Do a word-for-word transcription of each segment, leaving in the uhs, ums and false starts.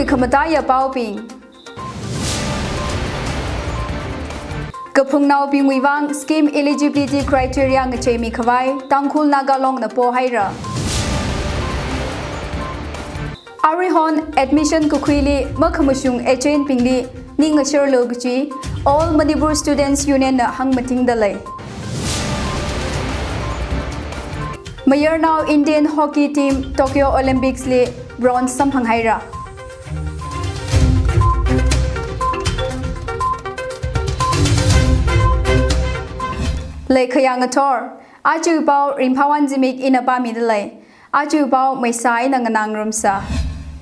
Khamataiya paobing. Kaphungnaobingwui vang scheme eligibility criteria ngacheimi khavai Tangkhul Naga Longna pohaira. Aruihon admission kakhuili makhamashung agent bingli ning ngasharlu kachi All Manipur Students Union na hāngmatingda lei. Mayarnao Indian hockey team Tokyo Olympics li bronze samphanghaira. Leikhayā ngathor, aja pao Ringphāwon Zimik ina pāmida lei. Aja pao Meisa ina nganāngarumsa.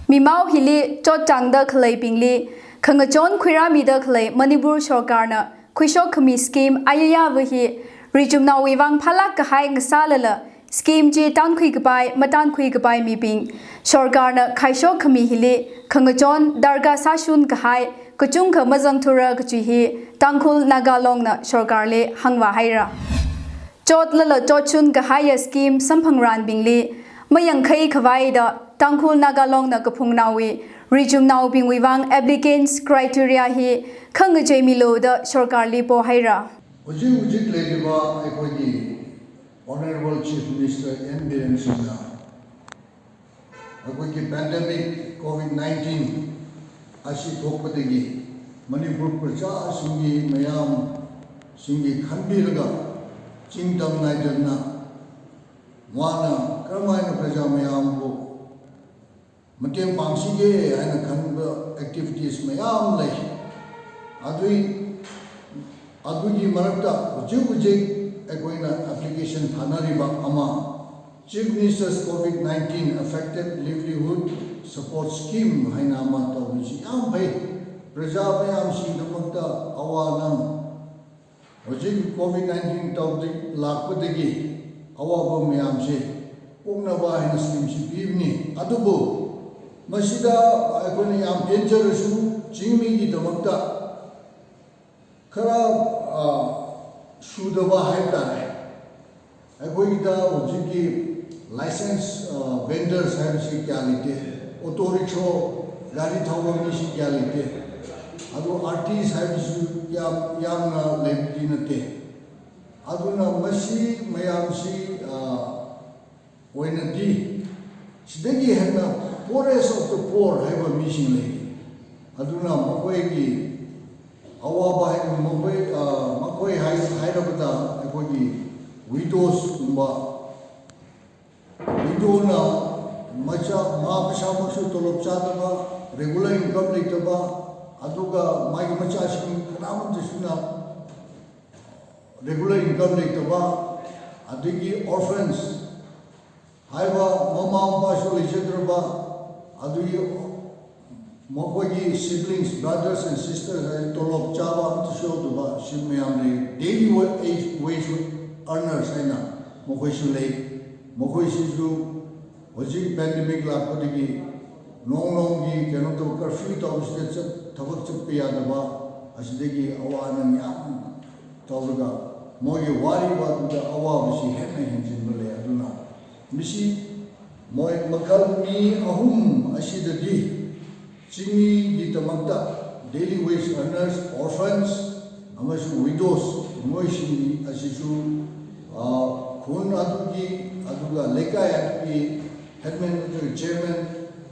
Mimao hili chot tangda khaleibingli khangachon khuirāmida khalei Manipur sorkarna khuishok khami scheme ayayāva hi richumnaowui vang phālāk kahai ngasālala, scheme chi tankhui kapai, matankhui kapai mibing sorkarna khaishok khami hili khangachon darkar sāshun kahai kachungkha mazangthura kachi hi Tangkhul Naga Longna sorkarli hāngvāhaira. Chotlala chotshun kahaiya scheme samphangranbingli mayangkhai khavaida Tangkhul Naga Longna kaphungnaowui richumnaobingwui vang applicants criteria hi khangacheimilu da sorkarli pohaira. Hujik hujik leiliva ꯑꯩꯈꯣꯏꯒꯤ Honourable Chief Minister N Biren Singh na ꯑꯩꯈꯣꯏꯒꯤ pandemic COVID nineteen ꯑꯁꯤ ꯊꯣꯛꯄꯗꯒꯤ ꯃꯅꯤꯄꯨꯔ ꯄ꯭ꯔꯖꯥꯁꯤꯡꯒꯤ ꯃꯌꯥꯝꯁꯤꯡꯒꯤ ꯈꯟꯕꯤꯔꯒ ꯆꯤꯡꯗꯝ ꯅꯥꯏꯗꯅ ꯃꯥꯅ ꯀꯔꯝꯍꯥꯏꯅ ꯄ꯭ꯔꯖꯥ ꯃꯌꯥꯝꯕꯨ ꯃꯇꯦꯡ ꯄꯥꯡꯁꯤꯒꯦ ꯍꯥꯏꯅ ꯈꯟꯕ activities ꯃꯌꯥꯝ ꯂꯩ꯫ ꯑꯗꯨꯏ, ꯑꯗꯨꯒꯤ ꯃꯔꯛꯇ ꯍꯧꯖꯤꯛ ꯍꯧꯖꯤꯛ ꯑꯩꯈꯣꯏꯅ application ꯊꯥꯅꯔꯤꯕ ꯑꯃ, Chief Minister's COVID nineteen Affected Livelihood Support Scheme ꯍꯥꯏꯅ ꯑꯃ ꯇꯧꯔꯤꯁꯤ ꯌꯥꯝ ꯐꯩ꯫ ꯄ꯭ꯔꯖꯥ ꯃꯌꯥꯝꯁꯤꯡꯒꯤꯗꯃꯛꯇ ꯑꯋꯥ ꯑꯅꯥ, ꯍꯧꯖꯤꯛ COVID nineteen ꯇꯧꯕꯗꯒꯤ, ꯂꯥꯛꯄꯗꯒꯤ ꯑꯋꯥꯕ ꯃꯌꯥꯝꯁꯦ ꯀꯣꯛꯅꯕ ꯍꯥꯏꯅ scheme ꯁꯤ ꯄꯤꯕꯅꯤ꯫ ꯑꯗꯨꯕꯨ ꯃꯁꯤꯗ ꯑꯩꯈꯣꯏꯅ ꯌꯥꯝ ꯄꯦꯟꯖꯔꯁꯨ, ꯆꯤꯡꯃꯤꯒꯤꯗꯃꯛꯇ ꯈꯔ, ꯑ, ꯁꯨꯗꯕ ꯍꯥꯏꯕ ꯇꯥꯔꯦ꯫ ꯑꯩꯈꯣꯏꯒꯤꯗ ꯍꯧꯖꯤꯛꯀꯤ license, ꯑ, vendors ꯍꯥꯏꯕꯁꯤ ꯀꯌꯥ ꯂꯩꯇꯦ꯫ Auto rickshaw, ꯒꯥꯔꯤ ꯊꯧꯕ ꯃꯤꯁꯤ ꯀꯌꯥ ꯂꯩꯇꯦ꯫ ꯑꯗꯨ artist ꯍꯥꯏꯕꯁꯨ ꯌꯥꯝ, ꯌꯥꯝꯅ ꯂꯩꯕꯗꯤ ꯅꯠꯇꯦ꯫ ꯑꯗꯨꯅ ꯃꯁꯤ ꯃꯌꯥꯝꯁꯤ, ꯑ, ꯑꯣꯏꯅꯗꯤ ꯁꯤꯗꯒꯤ ꯍꯦꯟꯅ poorest of the poor ꯍꯥꯏꯕ ꯃꯤꯁꯤꯡ ꯂꯩ꯫ ꯑꯗꯨꯅ ꯃꯈꯣꯏꯒꯤ ꯑꯋꯥꯕ ꯍꯥꯏ-, ꯃꯈꯣꯏ, ꯑ, ꯃꯈꯣꯏ ꯍꯥꯏ-, ꯍꯥꯏꯔꯕꯗ ꯑꯩꯈꯣꯏꯒꯤ widows ꯀꯨꯝꯕ, widow ꯅ ꯃꯆꯥ, ꯃꯥ ꯃꯁꯥꯃꯛꯁꯨ ꯇꯣꯂꯣꯞ ꯆꯥꯗꯕ, regular income ꯂꯩꯇꯕ, ꯑꯗꯨꯒ ꯃꯥꯒꯤ ꯃꯆꯥꯁꯤꯡ ꯀꯅꯥꯃꯠꯇꯁꯨꯅ regular income ꯂꯩꯇꯕ, ꯑꯗꯒꯤ orphans ꯍꯥꯏꯕ ꯃꯃꯥ ꯃꯄꯥꯁꯨ ꯂꯩꯖꯗ꯭ꯔꯕ, ꯑꯗꯒꯤ ꯃꯈꯣꯏꯒꯤ siblings, brothers and sisters ꯍꯥꯏꯗꯤ ꯇꯣꯂꯣꯞ ꯆꯥꯕ ꯑꯃꯠꯇꯁꯨ ꯌꯥꯎꯗꯕ, ꯁꯤ ꯃꯌꯥꯝ ꯂꯩ꯫ Daily wa-, wage earners ꯍꯥꯏꯅ ꯃꯈꯣꯏꯁꯨ ꯂꯩ꯫ ꯃꯈꯣꯏꯁꯤꯁꯨ ꯍꯧꯖꯤꯛ pandemic ꯂꯥꯛꯄꯗꯒꯤ ꯅꯣꯡ ꯅꯣꯡꯒꯤ ꯀꯩꯅꯣ ꯇꯧ, curfew ꯇꯧꯕꯁꯤꯗ ꯆꯠ-, ꯊꯕꯛ ꯆꯠꯄ ꯌꯥꯗꯕ, ꯑꯁꯤꯗꯒꯤ ꯑꯋꯥ ꯑꯅꯥ ꯃꯌꯥꯝ ꯇꯧꯔꯒ ꯃꯣꯏꯒꯤ ꯋꯥꯔꯤꯕ ꯑꯗꯨꯗ ꯑꯋꯥꯕꯁꯤ ꯍꯦꯟꯅ ꯍꯦꯟꯖꯤꯟꯕ ꯂꯩ꯫ ꯑꯗꯨꯅ ꯃꯁꯤ ꯃꯣꯏ ꯃꯈꯜ ꯃꯤ ꯑꯍꯨꯝ ꯑꯁꯤꯗꯗꯤ ꯆꯤꯡꯃꯤꯒꯤꯗꯃꯛꯇ daily wage earners, orphans ꯑꯃꯁꯨꯡ widows, ꯃꯣꯏꯁꯤꯡ ꯑꯁꯤꯁꯨ, ꯑ, ꯈꯨꯟ ꯑꯗꯨꯒꯤ, ꯑꯗꯨꯒ ꯂꯩꯀꯥꯏ ꯑꯗꯨꯒꯤ headman ꯅꯠꯇ꯭ꯔꯒ chairman,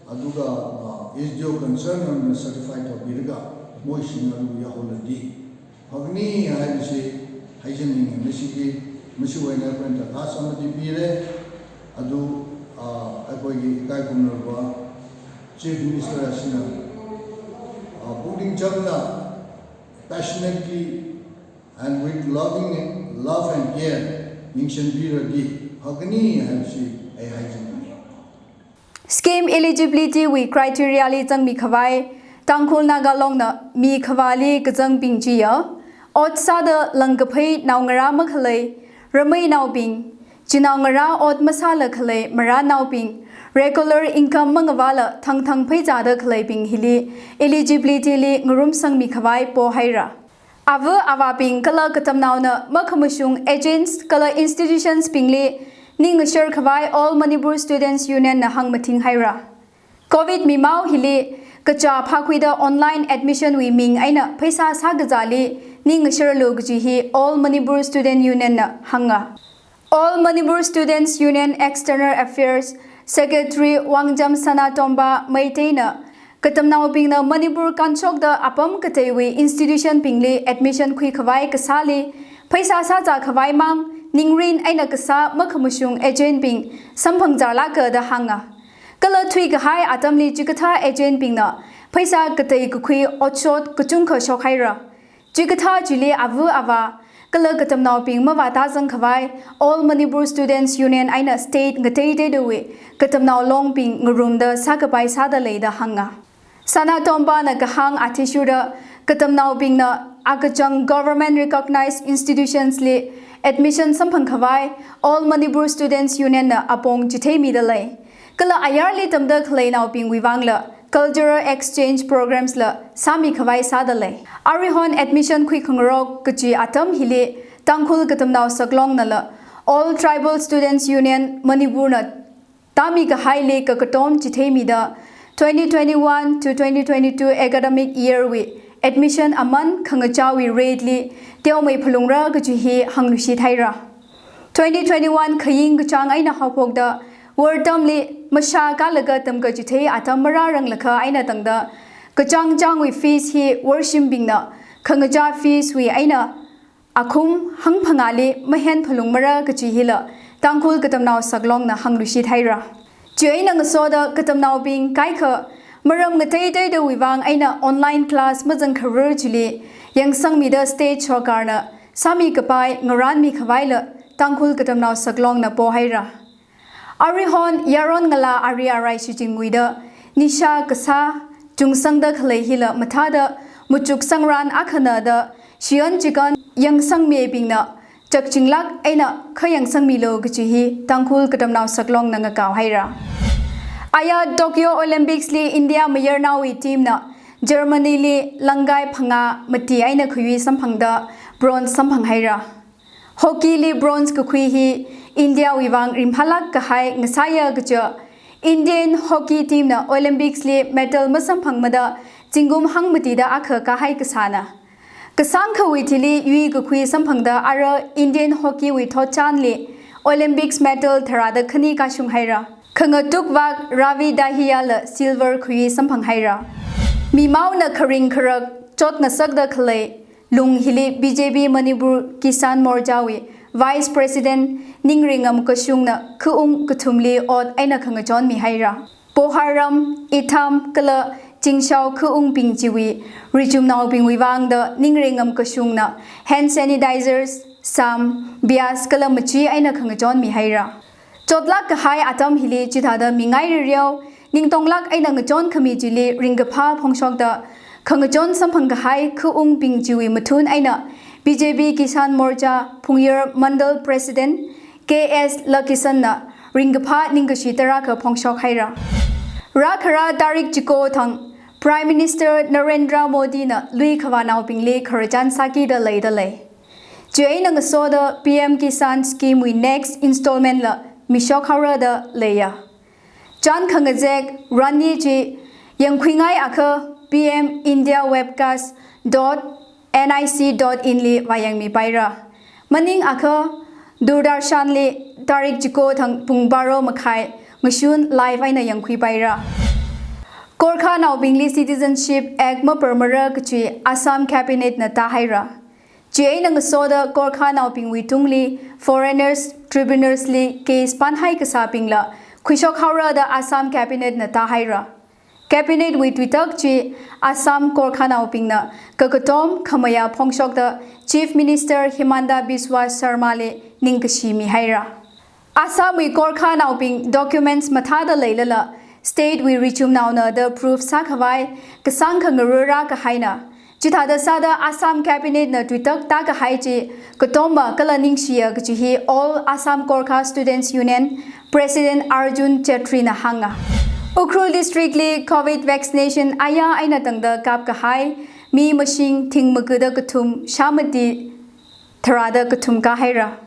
ꯑꯗꯨꯒ, ꯑ, S D O concern ꯑꯃꯅ certify ꯇꯧꯕꯤꯔꯒ ꯃꯣꯏꯁꯤꯡ ꯑꯗꯨ ꯌꯥꯎꯍꯜꯂꯗꯤ ꯐꯒꯅꯤ ꯍꯥꯏꯕꯁꯤ ꯍꯥꯏꯖꯅꯤꯡꯉꯤ꯫ ꯃꯁꯤꯒꯤ, ꯃꯁꯤ ꯑꯣꯏꯅ ꯑꯩꯈꯣꯏꯅ ꯗꯔꯈꯥꯁ ꯑꯃꯗꯤ ꯄꯤꯔꯦ꯫ ꯑꯗꯨ, ꯑ, ꯑꯩꯈꯣꯏꯒꯤ ꯏꯀꯥꯏ ꯈꯨꯝꯅꯔꯕ Chief Minister ꯑꯁꯤꯅ, ꯑ, ꯄꯨꯛꯅꯤꯡ ꯆꯪꯅ, passionately and with loving, love and care ꯌꯦꯡꯁꯤꯟꯕꯤꯔꯗꯤ ꯐꯒꯅꯤ ꯍꯥꯏꯕꯁꯤ ꯑꯩ ꯍꯥꯏꯖꯅꯤꯡꯉꯤ꯫ Scheme eligibility ꯋꯤ criteria ꯂꯤ ꯆꯪꯃꯤ ꯈꯥꯚꯥꯏ, Tangkhul Naga Long ꯅ ꯃꯤ ꯈꯥꯚꯥꯂꯤ ꯀꯆꯪꯕꯤꯡ ꯆꯤꯌꯥ, ot sāda langkaphei naongarā makhalei, rameinaobing, chinaongarā ot masāla khalei marānaobing, regular income mangavāla thangthang phei zāda khaleibing hili eligibility li ngarumsangmi khavai pohaira. Ava avābing kala katamnaona makhamashung agents kala institutions bingli ning ngashar khavai All Manipur Students Union na hāngmathing haira. Covid mimao hili kachā phākhuida online admission wui ming eina pheisā sākazāli ning ngashirlu kaji hi All Manipur Student Union na hānga. All Manipur Students Union External Affairs Secretary Wangjam Sanatomba Meitei na katamnaobingna Manipur kānshokda apam kateiwui institution bingli admission khuikhavai kasāli pheisā sāzā khavai mang ningrin eina kasā makhamashung agent bing samphangzarlāka da hānga. Kala thuikahai atamli chikathā agent bingna pheisā katei kakhui otshot kachungkha shokhaira. Chikathā chili ava avā kala katamnaobing mavātazang khavai All Manipur Students Union eina state ngateiteidawui katamnao longbing ngarumda sākapai sāda lei da hānga. Sanatomba na kahāng athishurda katamnaobingna akachang government recognized institutions li admission samphang khavai All Manipur Students Union na apong chitheimida lei. Kala ayarli tamda khaleinaobingwui vangla cultural exchange programs la sāmi khavai sāda lei. Aruihon admission khuikhangarok kachi atam hili Tangkhul Katamnao Saklong nala All Tribal Students Union Manipur na tāmi kahaili kakatom chitheimida twenty twenty-one to twenty twenty-two academic year wui admission aman khangachāwui rate li teomei phalungra kachi hi hāngluishit haira. Twenty twenty-one khaying kachāng eina haophokda wortamli mashā kālaga tamkachithei atam marāranglakha eina tangda kachāngchāngwui fees hi worshimbingna khangachā fees wui eina akhum hangphangāli mahen phalungmara kachi hila Tangkhul Katamnao Saklong na hāngluishit haira. Chieina ngasoda katamnaobing kaikha maram ngateiteidawui vang eina online class mazangkharar chili yangsangmida state sorkarna sāmi kapai ngarānmi khavaila Tangkhul Katamnao Saklong na pohaira. Aruihon yaron ngalā ari arai shichinwuida nisha kasā chungsangda khalei hila mathāda machuk sangran akhana da shiyan chikan yangsangmibingna chakchinglāk eina khayangsangmilu kachi hi Tangkhul Katamnao Saklong na ngakao haira. Aya Tokyo Olympics li India mayarnaowui team na Germany li langkai phangā mati eina khayui samphangda bronze samphang haira. Hockey li bronze kakhui hi India wui vang ringphālāk kahai ngasāya kaja Indian hockey team na Olympics li medal masamphangmada zingkum hangmatida akha kahai kasāna. Kasāngkhawui thili yui kakhui samphangda ara Indian hockey wui thotchanli Olympics medal tharāda khani kashung haira. Khangatuk vak Ravi Dahiya la silver khayui samphang haira. Mimaona kharing kharak chot ngasakda khalei lung hili B J P Manipur Kisan Morcha wui Vice President Ningringam Kashung na khaung kathumli ot eina khangachonmi haira. Poharam, Itham kala Chingshao khaungbing chiwui richumnaobingwui vangda Ningringam Kashung na hand sanitizers, sam, bias kala machi eina khangachonmi haira. Chotlāk kahai atam hili chithāda mingai ririao ningtonglāk eina ngachon khami chili ringkaphā phongshokda khangachon samphang kahai khaungbing chiwui mathun eina B J P Kisan Morcha Phungyar Mandal President K S Lakisan na ringkaphā ningkashi tarākha phongshok haira. Rākhara tarik chiko thang Prime Minister Narendra Modi na lui khavānaobingli khararchan sākida leida lei. Chieina ngasoda P M Kisan Scheme wui next installment la mishok haora da leiya. Chān khangazek ranni chi yangkhuingai akha P M India Webcast dot N I C dot in li vāyangmi paira. Maning akha Doordarshan li tarik chiko thang pung baro makhai ngashun live eina yangkhui paira. Gorkhanaobingli Citizenship Act maparmara kachi Assam Cabinet na tāhaira. Chieina ngasoda Gorkhanaobingwui tungli foreigners tribunals li case panhai kasābingla khuishok haora da Assam Cabinet na tāhaira. Cabinet wui tuitak chi Assam Gorkhanaobingna kakatom khamayā phongshokda Chief Minister Himanta Biswa Sarma li ningkashi mihaira. Assam wui Gorkhanaobing documents mathāda leilala state wui richumnaona da proof sākhavai kasāngkha ngarura kahaina. Chithāda sāda Assam Cabinet na tuitak tākahai chi katomma kala ningshiya kachi hi All Assam Gorkha Students Union President Arjun Chetri na hānga. Ukhrul District li Covid vaccination aya eina tangda kapkahai mi mashing thing magada kathum shāmati tharāda kathum kahaira.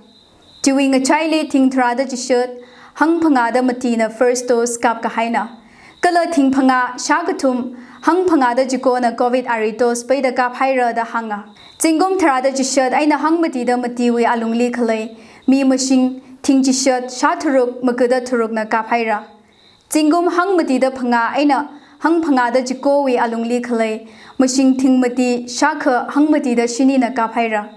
Chiwui ngachaili thing tharāda chishat hangphangāda matina first dose kapkahaina. Kala thing phangā shākathum hangphangāda chikona Covid ari dose peida kaphaira da hānga. Zingkum tharāda chishat eina hangmatida matiwui alungli khalei mi mashing thing chishat shā tharuk magada tharukna kaphaira. Zingkum hangmatida phangā eina hangphangāda chikowui alungli khalei mashing thing mati shākha hangmatida shinina kaphaira.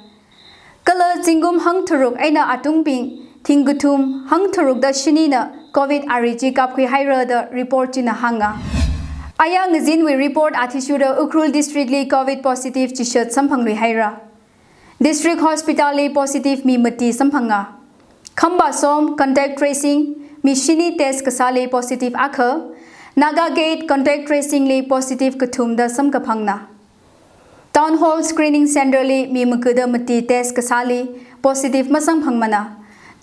Kala zingkum hangtharuk eina atungbing thing kathum hangtharukda shinina Covid ari chi kapkhuihaira da report china hānga. Aya ngazinwui report athishurda Ukhrul District li Covid positive chishat samphangluihaira. District Hospital li positive mi mati samphanga. Khambasom contact tracing mi shini test kasāli positive akha, Naga Gate contact tracing li positive kathumda samkaphangna. Town Hall Screening Center li mi magada mati test kasāli positive masamphangmana.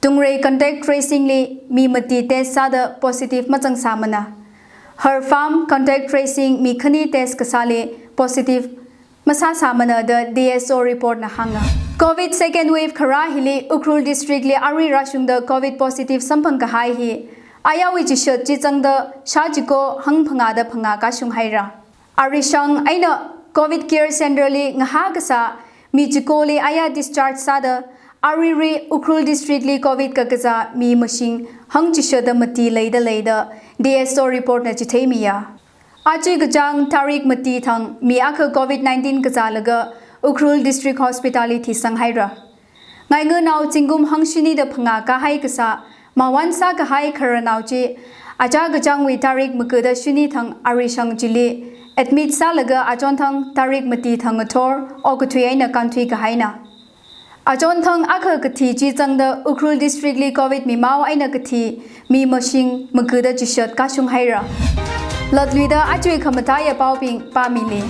Tungrei contact tracing li mi mati test sāda positive mazangsāmana. Har Farm contact tracing mi khani test kasāli positive masāsāmana da D S O report na hānga. Covid second wave kharā hili Ukhrul District li arui rāshungda Covid positive samphang kahai hi ayawui chishat chi zangda shā chiko hangphangāda phangā kashunghaira. Arishang eina Covid Care Center li ngahā kasā mi chikoli aya discharge sāda aruirui Ukhrul District li Covid kakazā mi mashing hangchishada mati leida leida D S O report na chitheimiya. Aja kachāng tarik mati thang mi akha Covid nineteen kazālaga Ukhrul District Hospital li thisanghaira. Ngainganao zingkum hangshinida phangā kahai kasā, mawan sākahai khararnao chi, aja kachāngwui tarik magada shini thang arishang chili admit sālaga achonthang tarik mati thang ngathor okathui eina kānthui kahaina. Achonthang akha kathi chi zangda Ukhrul District li Covid mimao eina kathi mi mashing magada chishat kashunghaira. Latluida ajawui khamataiya paobing pāmili.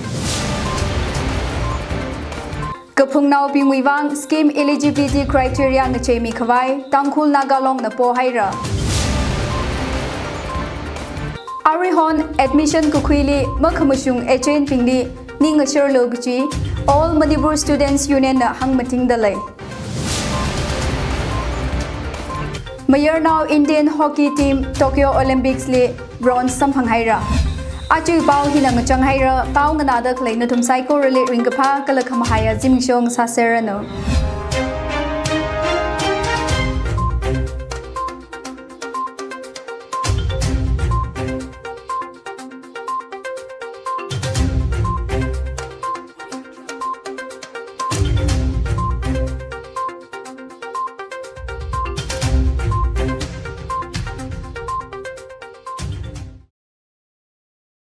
Kaphungnaobingwui vang scheme eligibility criteria ngacheimi khavai Tangkhul Naga Long na pohaira. Aruihon admission kakhuili makhamashung agent bingli ning ngasharlu kachi All Manipur Students Union na hāngmatingda lei. Mayarnao Indian Hockey Team Tokyo Olympics li bronze samphanghaira. Ajawui pao hina ngachanghaira, pao nganāda khalei nathum saikorali ringkaphā kala khamahaiya zimiksho sāserranu.